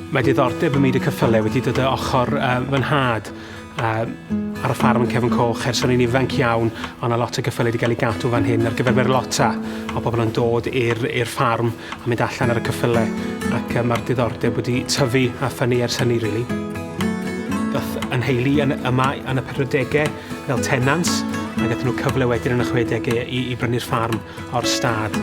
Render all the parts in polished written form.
Mae diddordeb ym myd y ceffylau wedi dod o ochr fy nhad ar y ffarm yn Cefn Coch ers o'n i'n ifanc iawn, o' 'na lot o geffylau wedi cael eu gadw fan hyn ar gyfer merlota, o' pobl yn dod i'r ffarm a mynd allan ar y ceffylau, ac mae'r diddordeb wedi tyfu a ffynnu ers hynny rili. Dath yn nheulu yn yma yn y 40au fel tenants, a gathon nhw cyfle wedyn yn y 60au i brynu'r ffarm o'r stad.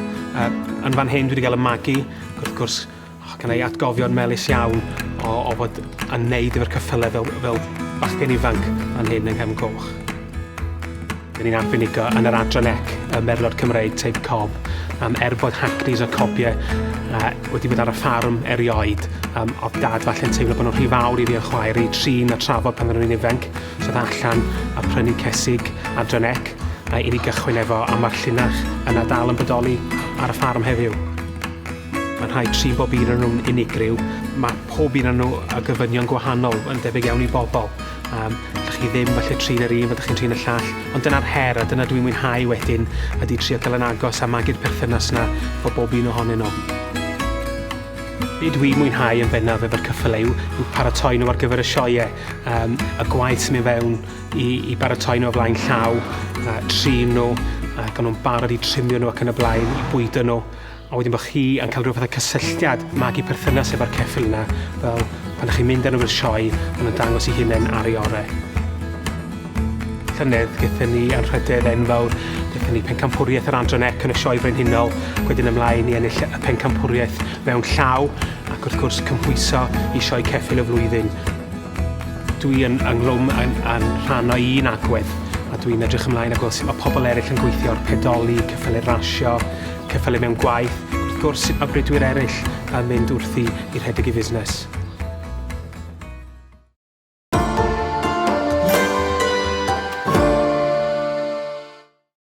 Yn fan hyn dwi wedi cael y magu, wrth gwrs. O, gynna i atgofion melys iawn o fod yn neud efo'r ceffylau fel bachgen ifanc fan hyn yng Nghefn Coch. Dyn ni'n arbenigo yn yr adran ec, y merlod Cymreig teip cob. Er bod hackneys o cobiau wedi bod ar y ffarm erioed, oedd dad falle'n teimlo bod nhw'n rhy fawr i fi a'n chwaer i trin a trafod pan oedden nhw'n ifanc. So oedd allan a prynu cesig adran ec i ni gychwyn efo, a mae'r llinach yna dal yn bodoli ar y ffarm heddiw. Mae'n rhaid trin bob un o'n nhw'n unigryw. Mae pob un o'n nhw â gofynion gwahanol, yn debyg iawn i bobl. Allwch chi ddim falle trin yr un fel dych chi'n trin y llall, ond dyna'r her a dyna dwi'n mwynhau wedyn ydy trio cael yn agos a magu'r perthynas 'na efo bob un ohonyn nhw. Be dwi'n mwynhau yn bennaf efo'r ceffylau yw paratoi nhw ar gyfer y sioeau, y gwaith sy'n mynd fewn i baratoi nhw o flaen llaw, trin nhw, gael nhw'n barod i trimio nhw ac yn y blaen, i bwydo nhw. A wedyn bod chi yn cael rhyw fath o cysylltiad, magu perthynas efo'r ceffyl yna, fel pan ydych chi'n mynd â nhw i'r sioe, maen nhw'n dangos eu hunain ar ei orau. Llynedd, gaethon ni anrhydedd enfawr, gaethon ni pencampwriaeth yr Adran Ec yn y Sioe Frenhinol, ac wedyn ymlaen i ennill y pencampwriaeth mewn llaw, ac wrth gwrs cymhwyso i Sioe Ceffyl y Flwyddyn. Dwi yn ynghlwm yn, yn rhan o un agwedd a dwi'n edrych ymlaen a gweld sut mae pobl eraill yn gweithio ar pedoli, ceffylau rasio, ceffylau mewn gwaith. Wrth gwrs, sut mae bridwyr eraill yn mynd wrthi i rhedeg i fusnes.